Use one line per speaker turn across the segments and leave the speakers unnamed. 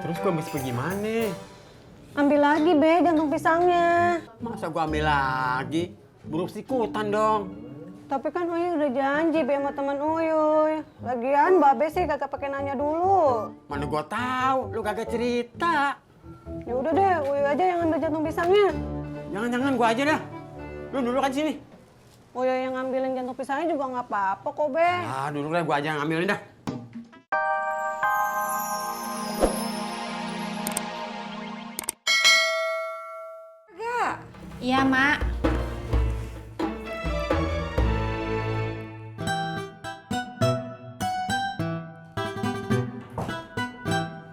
Terus gue mesti pergi mana?
Ambil lagi, Be, jantung pisangnya.
Masa gue ambil lagi? Buruk sikutan dong.
Tapi kan Uyuy udah janji, Be, sama teman Uyuy. Lagian Babe sih kagak pakai nanya dulu.
Mana gue tahu, lu kagak cerita.
Ya udah deh, Uyuy aja yang ambil jantung pisangnya.
Jangan-jangan gue aja dah. Lu dulu kan sini.
Uyuy yang ngambilin jantung pisangnya juga nggak apa-apa kok, Be.
Ah, dulu deh gue aja yang ambilin dah.
Iya, Mak.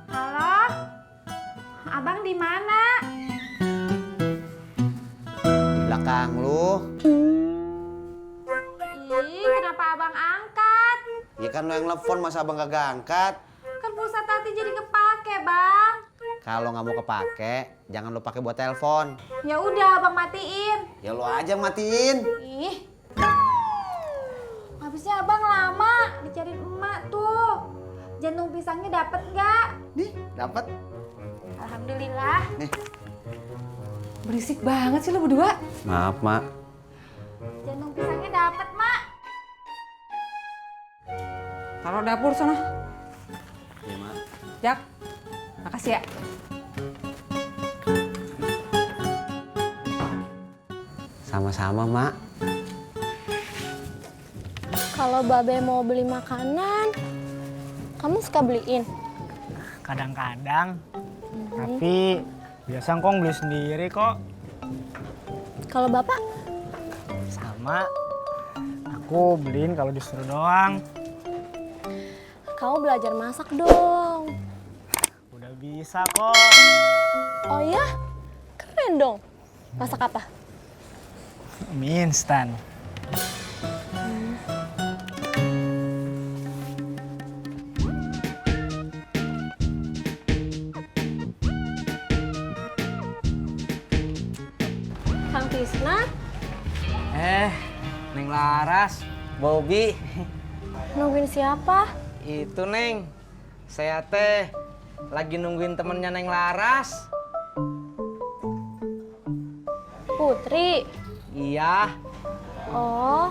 Halo? Abang di mana?
Di belakang lu.
Ih, kenapa Abang angkat?
Ya kan lu yang telepon, masa abang gak angkat?
Kan pulsa Tati jadi kepake, Bang.
Kalau nggak mau kepake, jangan lu pakai buat telepon.
Ya udah, Abang matiin.
Ya lu aja yang matiin.
Ih. Habisnya Abang lama dicariin emak tuh. Jantung pisangnya dapet nggak?
Nih, dapat.
Alhamdulillah.
Nih.
Berisik banget sih lo berdua.
Maaf, Mak.
Jantung pisangnya dapet, Mak.
Taruh dapur sana.
Iya, Mak.
Jak, makasih ya.
Sama-sama, Mak.
Kalau Babe mau beli makanan, kamu suka beliin?
Kadang-kadang, tapi biasa Kong beli sendiri kok.
Kalau Bapak?
Sama, aku beliin kalau disuruh doang.
Kamu belajar masak dong.
Udah bisa kok.
Oh ya? Keren dong. Masak apa?
Mie instan.
Kang Tisna,
Neng Laras, Bobby,
nungguin siapa?
itu Neng, saya teh lagi nungguin temennya Neng Laras.
Putri.
Iya,
Oh,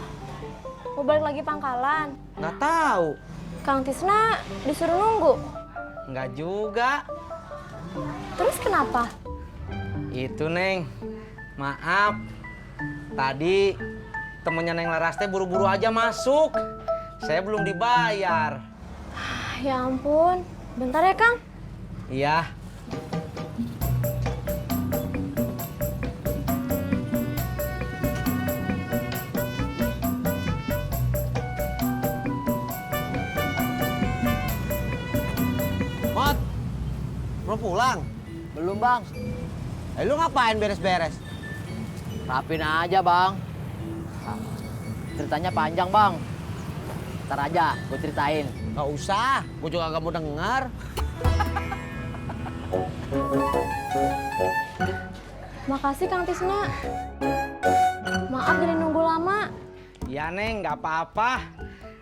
mau balik lagi pangkalan.
nggak tahu,
Kang Tisna disuruh nunggu.
nggak juga.
Terus kenapa?
Itu Neng, maaf, tadi temennya Neng Laras teh buru-buru aja masuk. Saya belum dibayar.
Ya ampun, bentar ya Kang.
Iya.
Mot, belum pulang?
Belum bang,
Lu ngapain beres-beres?
rapin aja bang. Ceritanya panjang bang. Ntar aja gue ceritain.
Gak usah, gue juga gak mau denger.
Makasih Kang Tisna. Maaf jadi nunggu lama.
Ya Neng, nggak apa-apa.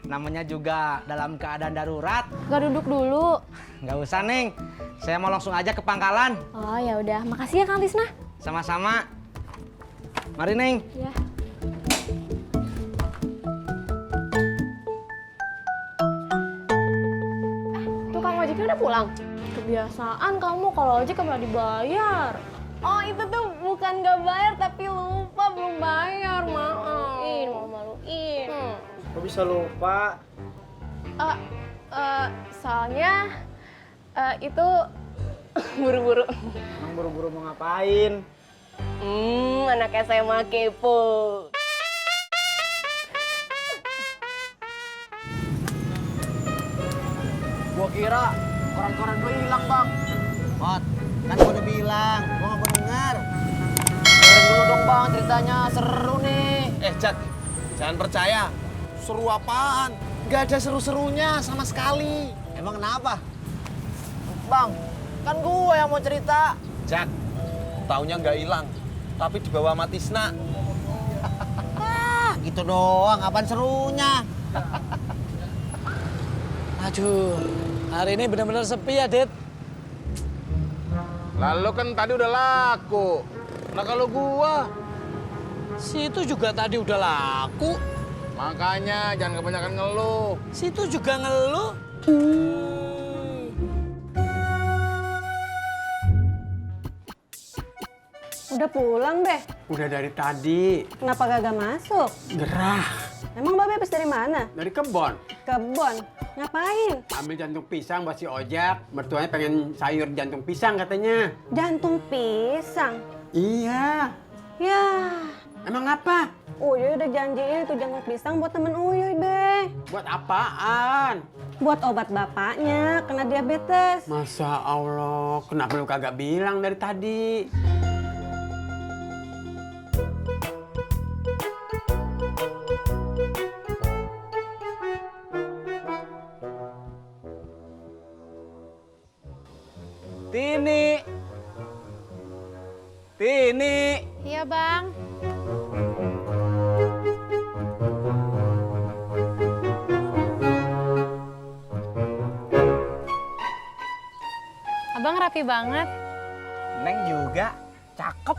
Namanya juga dalam keadaan darurat.
Gak duduk dulu.
Nggak usah Neng, saya mau langsung aja ke pangkalan.
Oh ya udah, makasih ya Kang Tisna.
Sama-sama. Mari Neng.
Ya. Tuh Kang ojeknya udah pulang. Kebiasaan kamu kalau ojek nggak dibayar. Oh itu tuh bukan nggak bayar tapi lupa belum bayar, maafin, mau maluin.
Kok bisa lupa?
Soalnya itu buru-buru.
Emang buru-buru mau ngapain?
Anak SMA kepo.
Gua kira koran-koran gue hilang bang.
Mot, kan gue udah bilang, gue gak mau denger.
Dengerin dulu dong bang ceritanya, seru nih.
Jak, jangan percaya. Seru apaan? Gak ada seru-serunya sama sekali. Emang kenapa?
Bang, kan gue yang mau cerita.
Jak, taunya nggak hilang, tapi dibawa sama Tisna.
Gitu doang, apaan serunya?
Aduh, hari ini benar-benar sepi ya, Dit.
Lalu kan tadi udah laku. Nah kalau gua,
Situ juga tadi udah laku.
makanya jangan kebanyakan ngeluh.
Situ juga ngeluh.
Udah pulang, Be?
Udah dari tadi.
Kenapa gak masuk?
Gerah.
Emang Babe habis dari mana?
Dari kebon.
Kebon. Ngapain?
Ambil jantung pisang buat si Ojak. Mertuanya pengen sayur jantung pisang katanya.
Jantung pisang.
Iya.
Ya,
Emang apa?
Uyuy udah janjiin itu jantung pisang buat temen Uyuy, Be.
Buat apaan?
Buat obat bapaknya, kena diabetes.
Masa Allah, kenapa lu kagak bilang dari tadi?
Tini. Tini.
Iya bang. Abang rapi banget.
Neng juga cakep.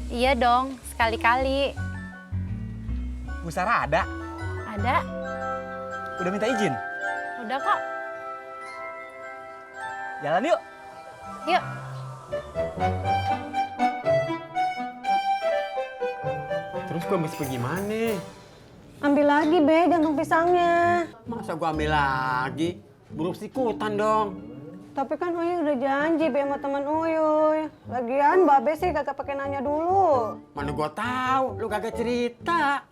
Iya dong, sekali-kali.
Bu Sarah ada?
Ada,
Udah minta izin?
udah kok.
Jalan yuk.
Yuk.
Terus gua mesti pergi mana?
Ambil lagi, Be, jantung pisangnya.
Masa gua ambil lagi? Buruk sikutan dong.
Tapi kan Uyuy udah janji, Be, sama temen Uyuy. Lagian Babe sih kagak pakai nanya dulu.
Mana gua tahu, lu kagak cerita.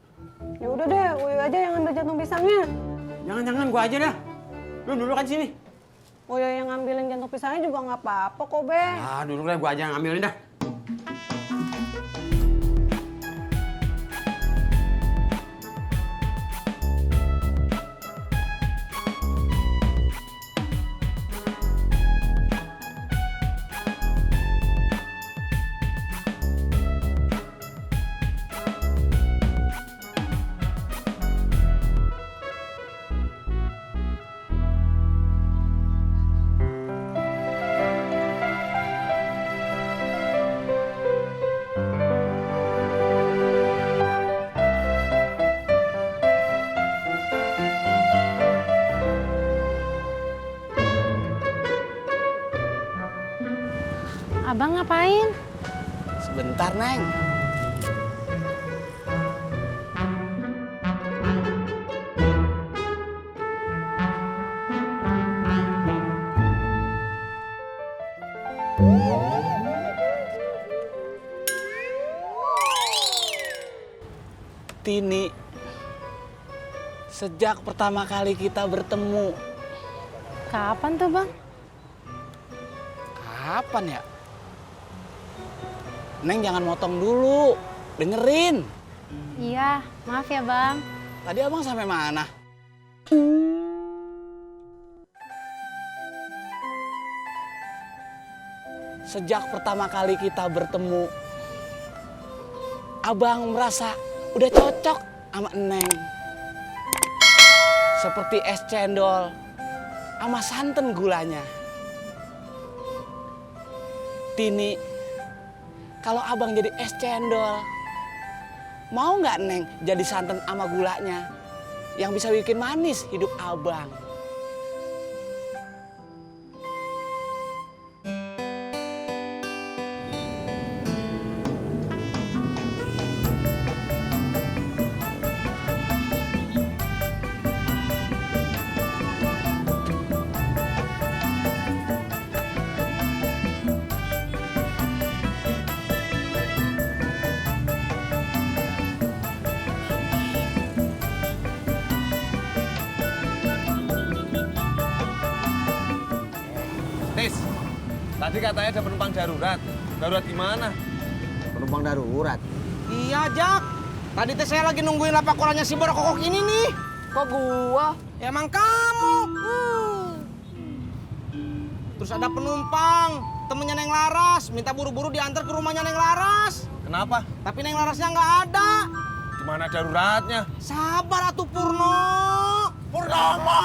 Ya udah deh, Uyuy aja yang ambil jantung pisangnya.
Jangan-jangan gua aja dah. Lu dulu kan sini.
Uyuy yang ngambilin jantung pisangnya juga nggak apa-apa kok, Be.
Ah, dulu deh gua aja yang ngambilin dah.
Abang ngapain?
Sebentar, Neng. Tini, sejak pertama kali kita bertemu,
Kapan tuh bang?
kapan ya? Neng jangan motong dulu, dengerin.
Iya, maaf ya bang.
Tadi abang sampai mana? Sejak pertama kali kita bertemu, abang merasa udah cocok sama Neng. Seperti es cendol sama santan gulanya. Tini, kalau abang jadi es cendol, mau nggak Neng jadi santan sama gulanya yang bisa bikin manis hidup abang?
Tis, tadi katanya ada penumpang darurat. Darurat gimana?
Penumpang darurat.
Iya, Jak. Tadi teh saya lagi nungguin lapak korannya si Borokokok ini nih.
Kok gua?
Ya, emang kamu. Terus ada penumpang, temennya Neng Laras, minta buru-buru diantar ke rumahnya Neng Laras.
Kenapa?
Tapi Neng Larasnya nggak ada.
Gimana daruratnya?
Sabar atuh Purno.
Purnama!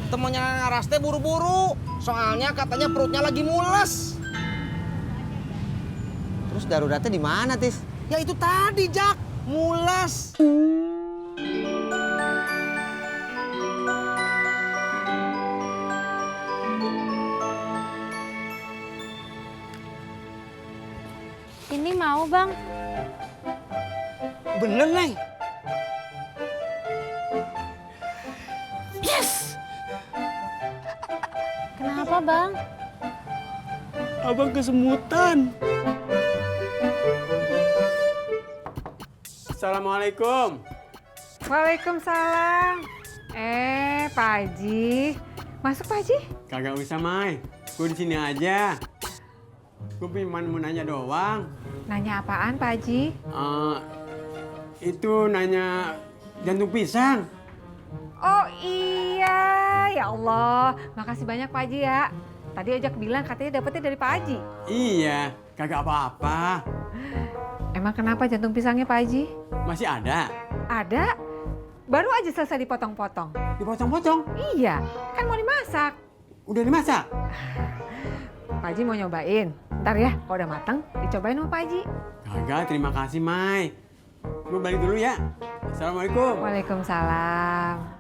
Temennya Neng Laras teh buru-buru.
Soalnya katanya perutnya lagi mules.
Terus daruratnya di mana, Tis?
Ya itu tadi, Jak. Mules.
Ini mau bang.
Bener, Neng.
Kenapa bang?
Abang kesemutan.
Assalamualaikum.
Waalaikumsalam. Pak Haji. Masuk Pak Haji.
Kagak usah, Mai. Gue di sini aja. Gue cuma mau nanya doang.
Nanya apaan Pak Haji?
Itu nanya jantung pisang.
Oh iya, ya Allah. Makasih banyak Pak Haji ya. Tadi ojak bilang katanya dapetnya dari Pak Haji.
Iya, kagak apa-apa.
Emang kenapa jantung pisangnya Pak Haji?
Masih ada.
Ada. Baru aja selesai dipotong-potong.
Dipotong-potong.
Iya, kan mau dimasak.
Udah dimasak?
Pak Haji mau nyobain. Ntar ya, kalau udah mateng, dicobain sama Pak Haji.
Kagak, terima kasih, Mai. Gue balik dulu ya. Assalamualaikum.
Waalaikumsalam.